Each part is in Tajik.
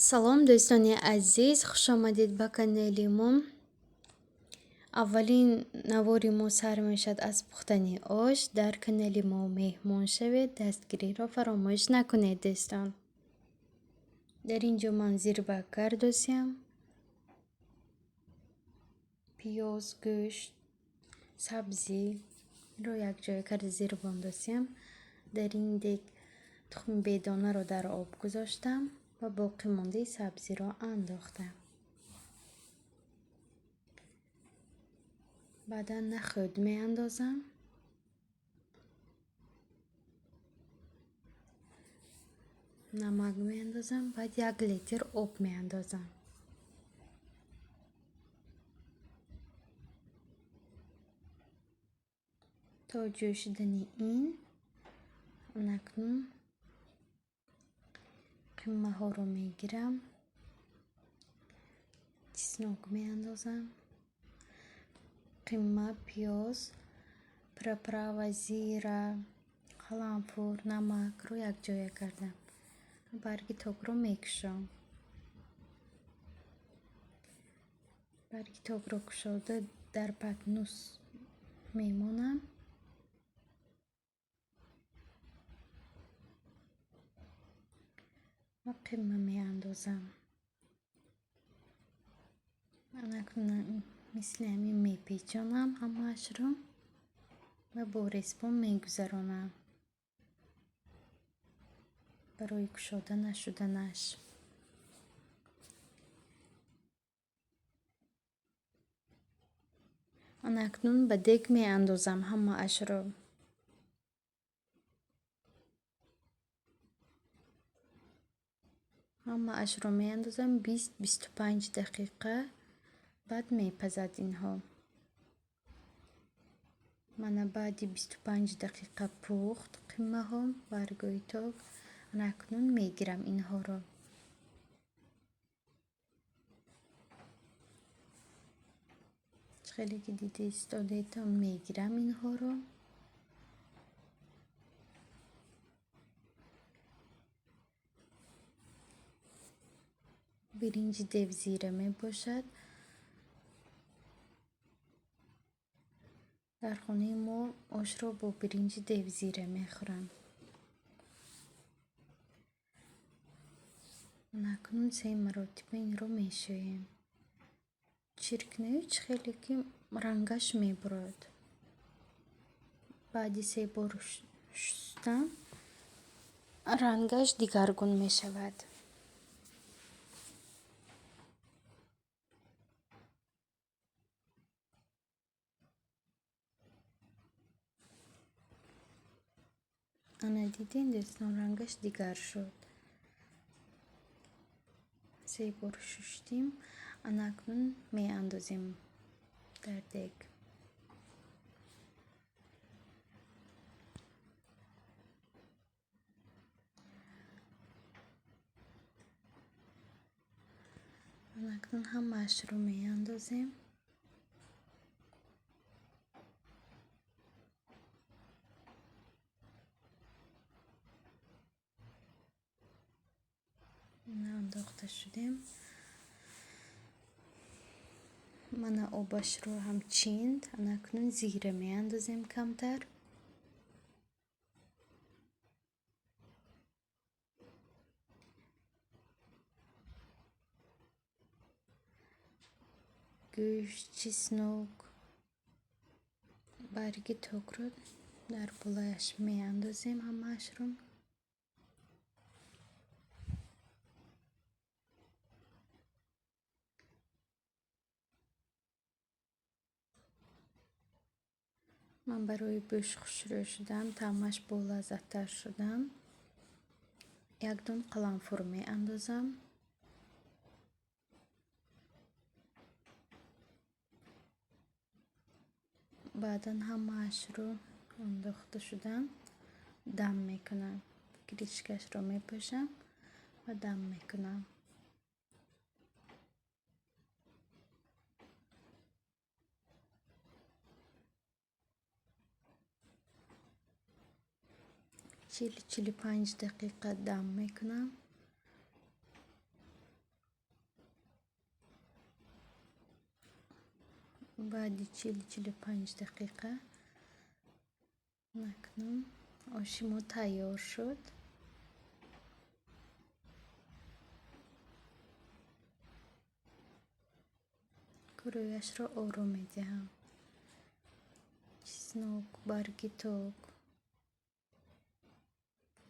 Салом, дӯстони азиз, хушомадед ба канали мо. Аввалин навори мо сар мешавад аз пухтани ош. Дар канали мо меҳмон шавед, дастгириро фаромӯш накунед, дӯстон. Дар ин ҷо ман зирбак кардосиям. Пиёз, гӯшт, сабзиро якҷоя карда зирбондосиям. Дар ин дег тухми бедонаро дар об гузоштам ва боқимондаи сабзиро андохтам. Баъдан нахӯд меандозам. Намак меандозам, баъд 1 литр об меандозам. То ҷӯшидани ин акнун қиммаҳоро мегирам, чеснок меандозам, қимма, пиёз, приправа, зира, қаламфур, намакро якҷоя кардам. Барги токро мекушом. Барги токро кушода дар патнус мемонам. Ва қимма меандозам. Акнун мисли ҳамин мепечонам ҳамаашро ва бо респон мегузаронам барои кушода нашуданаш. Акнун ба дег меандозам ҳамаашро. Ҳамаашро меандозам 20-25 дақиқа, баъд мепазад инҳо. Мана баъди 25 дақиқа пухт қиммаҳо, баргҳои ток. Акнун мегирам инҳоро. Чӣ хеле ки дида истодетон, мегирам инҳоро. Биринҷи девзира мебошад. Дар хонаи мо ошро бо биринҷи девзира мехӯранд. Акнун 3 маротиба инро мешӯем. Чиркнаю чӣ хеле ки рангаш мебурад. Баъди 3 бор шустан рангаш дигаргун мешавад. Ана дидем, дӯстон, рангаш дигар шуд. 3 бор шуштем. Ана акнун меандозем дар дег. Ана акнун ҳамаашро меандозем. Андохта шудем. Мана обашро ҳам чинд. Ана акнун зира меандозем камтар. Гӯшт, чеснок, барги токро дар болояш меандозем ҳамаашро. Ман барои бӯш хушрӯ шудан, таъмаш болаззаттар шудан як дон қаламфур меандозам. Баъдан ҳамаашро андохта шудан дам мекунам. Кришкашро мепӯшам ва дам мекунам. 40-45 дақиқа дам мекунам. Баъди 40-45 дақиқа акнун оши мо тайёр шуд. Рӯяшро ором медиҳам. Чеснок, барги ток,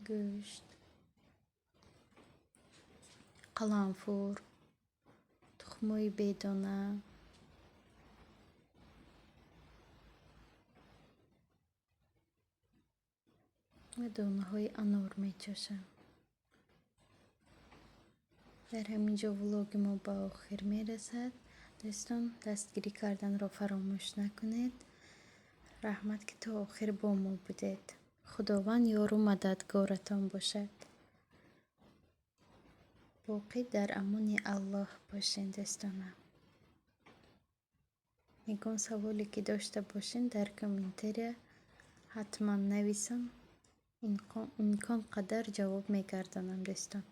гӯшт, қаламфур, тухмҳои бедона ва донаҳои анор мечошам. Дар ҳамин ҷо влоги мо ба охир мерасад. Дӯстон, дастгирӣ карданро фаромӯш накунед. Раҳмат, ки то охир бо мо будед. Худованд ёру мададгоратон бошад. Боқӣ дар амони Аллоҳ бошед, дӯстонам. Ягон саволе ки дошта бошед, дар комментария ҳатман нависон, имкон қадар ҷавоб мегардонам, дӯстон.